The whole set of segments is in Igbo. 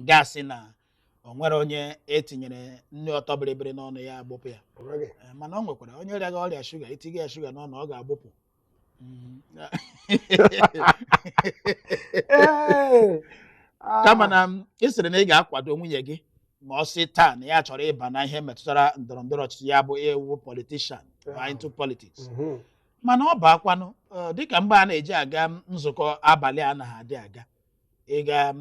Gasị na o nwere onye etinyere nri ọtọ bịrịbịrị n'ọnụ ya agbụpụ ya. O nweghị. Mana ọ nwekwara onye rịaga ọrịa shuga, itinye ya shuga n'ọnụ, ọ ga-agbụpụ. Ee. Ah. Kama na ị sịrị na ị ga-akwado nwunye gị ma ọ sị taa na ya chọrọ ịba na ihe metụtara ndọrọ ndọrọ ọchịchị, ya bụ ịwụ politician, Yeah. into politics. Mhm. Mana ọ bụ akwanụ dịka mgbe a na-eji aga nzukọ abalị a anaghị adị aga ịga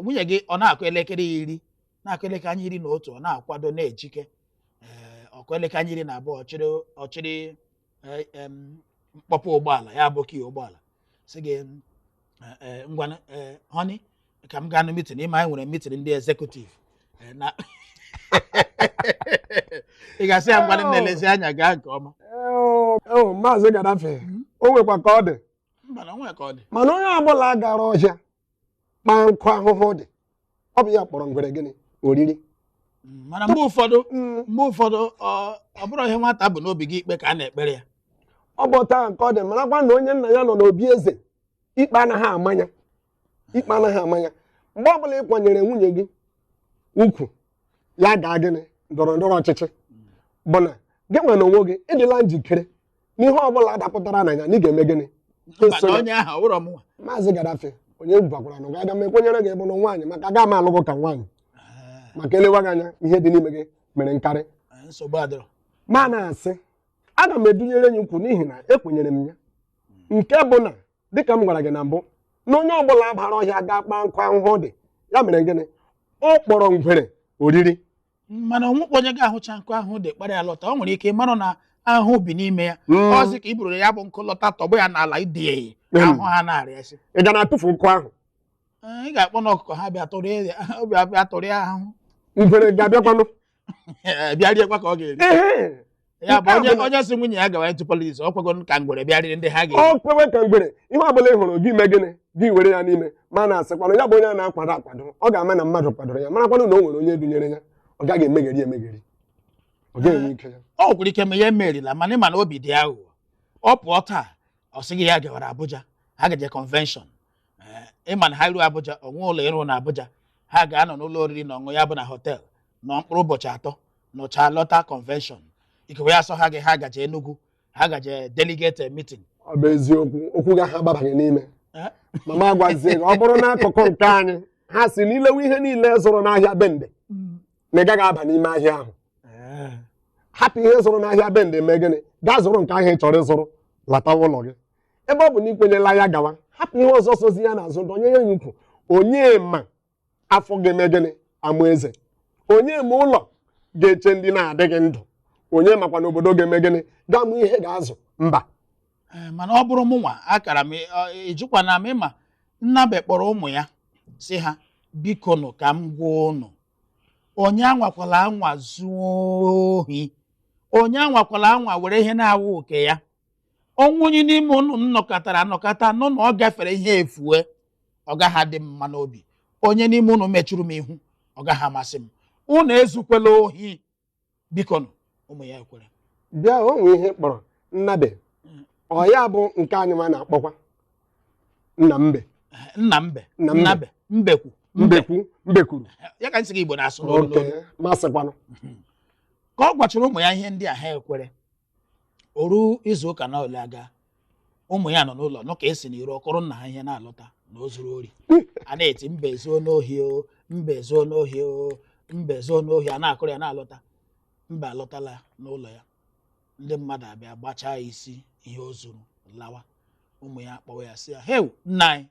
nwunye gị ọ na-akụ elekere 10, na-akụ elekere anya 11, ọ na-akwado na-ejike, ee, ọkụ elekere anya 12, ọchịrị mkpọpụ ụgbọala ya bụ kii ụgbọala, sị gị, "Ngwanụ, honey, ka m gaa na meeting, ịma anyị nwere meeting ndị executive." Na ị ga-asị ya, "Ngwanụ, na-elezi anya gaa nke ọma"? Ee, Maazị Gaddafi, o nwekwa ka ọ dị. Mba, na onwe ka ọ dị. Mana onye ọbụla gara ọhịa kpaa nkụ ahụhụ dị, ọ bụ ya kpọrọ ngwere gịnị oriri. Mana mgbe ụfọdụ ọ bụrụ ihe nwata bụ n'obi gị, ikpe ka a na-ekpere ya. Ọ bụ taa nke ọ dị, marakwa na onye nna ya nọ n'obi eze, ikpe anaghị amanya, ikpe anaghị amanya. Mgbe ọbụla ị kwanyere nwunye gị ukwu ya gaa gịnị ndọrọ ndọrọ ọchịchị, bụ na gị nwere onwe gị ịdịla njikere n'ihe ọbụla dapụtara na ya na ị ga-eme gịnị? Mba, na Eso ya. onye ahụ ọ bụrụ ọmụnwa. Maazị Gaddafi, onye gwakwara na aga m ekwenyere gị bụ na nwaanyị, maka aga m alụgụ ka nwaanyị, maka elewa gị anya, ihe dị n'ime gị mere nkarị. Nsogbu adịrọ. Ma na-asị aga m edunyere ya ukwu n'ihi na ekwenyere m ya, nke bụ na dịka m gwara gị na mbụ, na onye ọbụla bara ọhịa ga kpaa nkụ ahụhụ dị ya mere gịnị, ọ kpọrọ ngwere oriri. Mana onwekwa onye ga-ahụcha nkụ ahụ dị kpara ya lọta, o nwere ike ịmarụ na ahụhụ bi n'ime ya. Ọzi ka i buru ya bụ nkụ lọta, tọgbọ ya n'ala ide ahụ ha na-arịa isi. Ị ga na-atụfu nkụ ahụ? Ị ga-akpọ na ọkụkọ ha bịa tụrụ ya, bịa tụrụ ya ahụhụ. Ngwere ga-abịakwanụ. Bịa riekwa ka ọ ga-eri. Ehe. Ya bụ Nke a onye bụ na- onye si nwunye ya gawa into politics, ọ kwego ka ngwere bịa riri ndị ha ga-eri. Ọ kwewe ka ngwere, ihe ọbụla ị hụrụ gị mee gịnị, gị were ya n'ime. Ma na-asịkwanụ ya bụ onye a na-akwado akwado, ọ ga-ama na mmadụ kwadoro ya, marakwanụ na o nwere onye dunyere ya, ọ gaghị emegheri emegheri, ọ gaghị enwe ike ya. Ọ nwekwara ike ma ya emerila, mana ịma na obi dị aghụghọ. Ọ pụọ taa, ọ sị gị ya gawara Abuja, ha gaje convention. Ịma na ha ruo Abuja, onwe ụlọ ịrụ na Abuja, ha ga-anọ n'ụlọ oriri na ọṅụṅụ, ya bụ na hotel, nọ mkpụrụ ụbọchị 3, nọchaa lọta convention. Ikekwe ya sọ ha gị ha gaje Enugu, ha gaje delegate meeting. Ọ bụ eziokwu, okwu gị ha agbabaghị n'ime. Eh? Mama gwazie gị, ọ bụrụ n'akụkụ nke anyị, ha si n'ilewe ihe niile zụrụ n'ahịa Bende na ị gaghị aba n'ime ahịa ahụ. Hapụ ihe zụrụ n'ahịa Bende, mee gịnị, gaa zụrụ nke ahụ ị chọrọ ịzụrụ, latawa ụlọ gị. Ebe ọ bụ na ikwenyela ya gawa, hapụ ihe ọzọ sozi ya n'azụ, dọnye ya ukwu. Onye ma afọ ga-eme gịnị amụ eze, onye ma ụlọ ga-eche ndị na-adịghị ndụ, onye makwa na obodo ga-eme gịnị ga-amụ ihe ga-azụ mba. Ee, mana ọ bụrụ mụnwa, akara m ịjụkwa na m, ịma Nnabe kpọrọ ụmụ ya si ha, "Biko nụ, ka m gwa ụnụ, onye anwakwala anwa zuo ohi, onye anwakwala anwa were ihe na-awụ oke ya. Ọnwụ onye n'ime ụnụ nnọkọtara anọkọta nụ na ọ gafere ihe efue, ọ gaghị adị m mma n'obi. Onye n'ime ụnụ mechuru m ihu, ọ gaghị amasị m. Ụnụ ezukwela ohi, biko nụ." Ụmụ ya ekwere. Bịa, o nwee ihe kpọrọ Nnabe, ọ ya bụ nke anyị nwa na-akpọkwa nna mbe. Nna mbe. Nna mbe. Nnabe, mbekwu. Mbekwu, mbekwuru. Ya ka nsị gị Igbo na-asụ n'olu Oke n'olu. Masịkwanụ. Ka ọ gwachara ụmụ ya ihe ndị a, ha ekwere. O ruo izu ụka na ole aga, ụmụ ya nọ n'ụlọ nụ ka esi n'iro ọkụrụ nna ha ihe na-alọta na o zuru ori. A na-eti, "Mbe zuo n'ohi o, mbe zuo n'ohi o, mbe zuo n'ohi." A na-akụrụ ya na-alọta. Mbe alọtala n'ụlọ ya. Ndị mmadụ abịa gbachaa ya isi ihe o zuru lawa. Ụmụ ya kpọwa ya, sị ya, "Heu, nna anyị,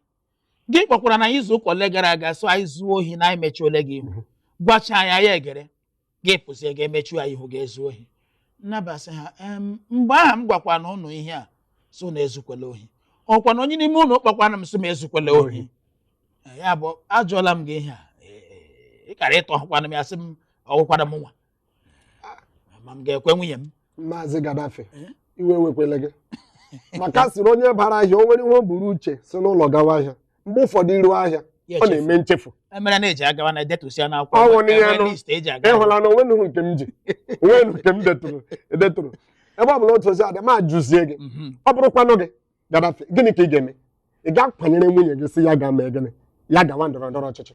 gị kpọkwara na izu ụka ole gara aga so anyị zuo ohi na anyị mechuole gị ihu, gwacha ya ya egere gị, pụzie ga-emechu ya ihu, ga-ezu ohi." Nnabasị ha, "Mgbe aha m gwakwa na ụnụ ihe a so na ezukwela ohi, ọkwa na onye n'ime ụnụ kpọkwana m sị m ezukwela ohi." Ya bụ ajụọla m gị ihe a. Ị kara ịtọhụkwana m ya, sị m ọgwụkwara m nwa ma m ga-ekwe nwunye m. Maazị Gaddafi, Eh? iwe wekwele gị, maka sịrị onye bara ahịa, o nwere ihe o buru uche si n'ụlọ gawa ahịa, mgbe ụfọdụ iru ahịa Ya ọ echefu. na-eme nchefu. Emere na-eji agawa na edetusia n'akwụkwọ. Ọ wụ n'ihe enwee nụ. list eji aga. Ịhụla na onwenụghị nke m ji, onwenụ nke m detụrụ edetụrụ, ebe ọ bụla otu ozi adị ma jụzie gị. Ọ bụrụkwanụ gị, Gaddafi, gịnị ka ị ga-eme? Ị ga-akwanyere nwunye gị si ya gaa mee gịnị, ya gawa ndọrọ ndọrọ ọchịchị?